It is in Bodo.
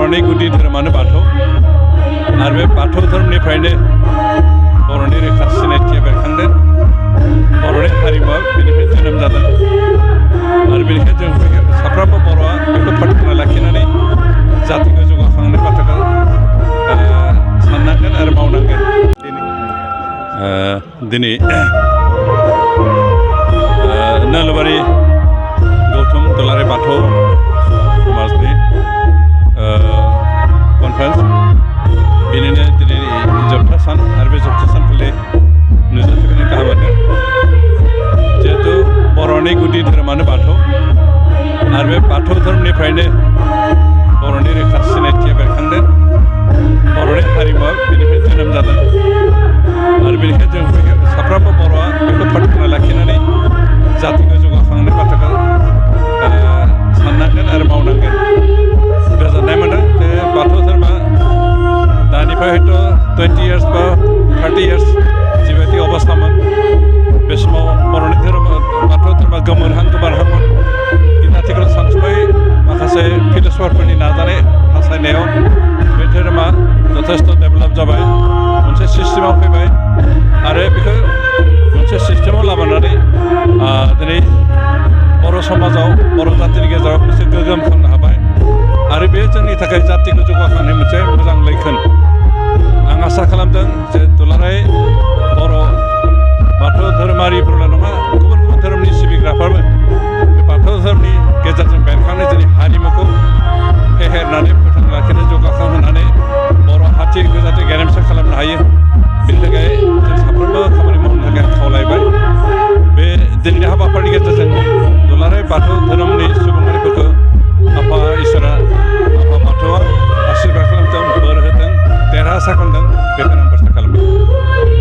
बर'नि गुदि धोरोमानो बाथौ आरो बे बाथौ धोरोमनिफ्रायनो बर'नि रैखाथि सिनायथिया बेरखांदों। बर'नि हारिमुवा बेनिफ्राय जोनोम जादों आरो बेनिखायनो जों साफ्रोमबो बर'आ बेखौ फोथांना लाखिनानै जातिखौ जौगाखांनाय बाथ्राखौ साननांगोन आरो मावनांगोन। दिनै नोलोबारि गौतम दुलाराय बाथौ समाजनि कनफारेन्स बेनिनो दिनै जोबथा सान आरो बे जोबथा सानखालि नुजाथिनायनि गाहाम मोनदों। जिहेथु बर'नि गुदि धोरोमानो बाथौ आरो बे बाथौ धोरोमनिफ्रायनो बर'नि रैखाथि सिनायथिया बेरखांदों। बर'नि हारिमुवा बेनिफ्राय जोनोम जादों आरो बेनिखायनो जों साफ्रोमबो बर'आ बेखौ फोथांना लाखिनानै जातिखौ जौगाखांनाय बाथ्राखौ साननांगोन आरो मावनांगोन। गोजोननाय मोनदों जे बाथौ धोरोमा दानिफ्राय हयथ' 20 इयार्स बा 30 इयार्स जिबायदि अबस्थामोन बे समाव बर'नि बाथौ धोरोमा गोमोरहांमोन। खिन्थु आथिखालाव सानसुमै माखासे फिलसफारफोरनि नाजानाय हास्थायनायाव बे धोरोमा जथेस्थ' डेभेलप जाबाय, मोनसे सिस्टेमाव फैबाय आरो बेखौ मोनसे सिस्टेमाव लाबोनानै दिनै बर' समाजाव बर' जातिनि गेजेराव मोनसे गोगोम खालामनो हाबाय आरो बे जोंनि थाखाय जातिखौ जौगाखांनाय मोनसे मोजां लैखोन। आं आसा खालामदों जे दुलाराय बर' बाथौ धोरोमारिफोरल' नङा, गुबुन गुबुन धोरोमनि सिबिग्राफोराबो बे बाथौ धोरोमनि गेजेरजों बेरखांनाय जोंनि हारिमुखौ फेहेरनानै फोथांना लाखिनो जौगाखांहोनानै बर' हारिखौ जाहाथे गेरेमसा खालामनो हायो, बेनि थाखाय जों साफ्रोमबो खामानि मावनो थाखाय आं खावलायबाय। बे दिनैनि हाबाफारिनि गेजेरजों दुलाराय बाथौ धोरोमनि सुबुंफोरखौ आफा इसोरा आफा बाथौआ आशीर्बाद खालामथों, बोर होथों, देरहासार खालामथों, बेखौनो आं बाथ्रा खालामबाय।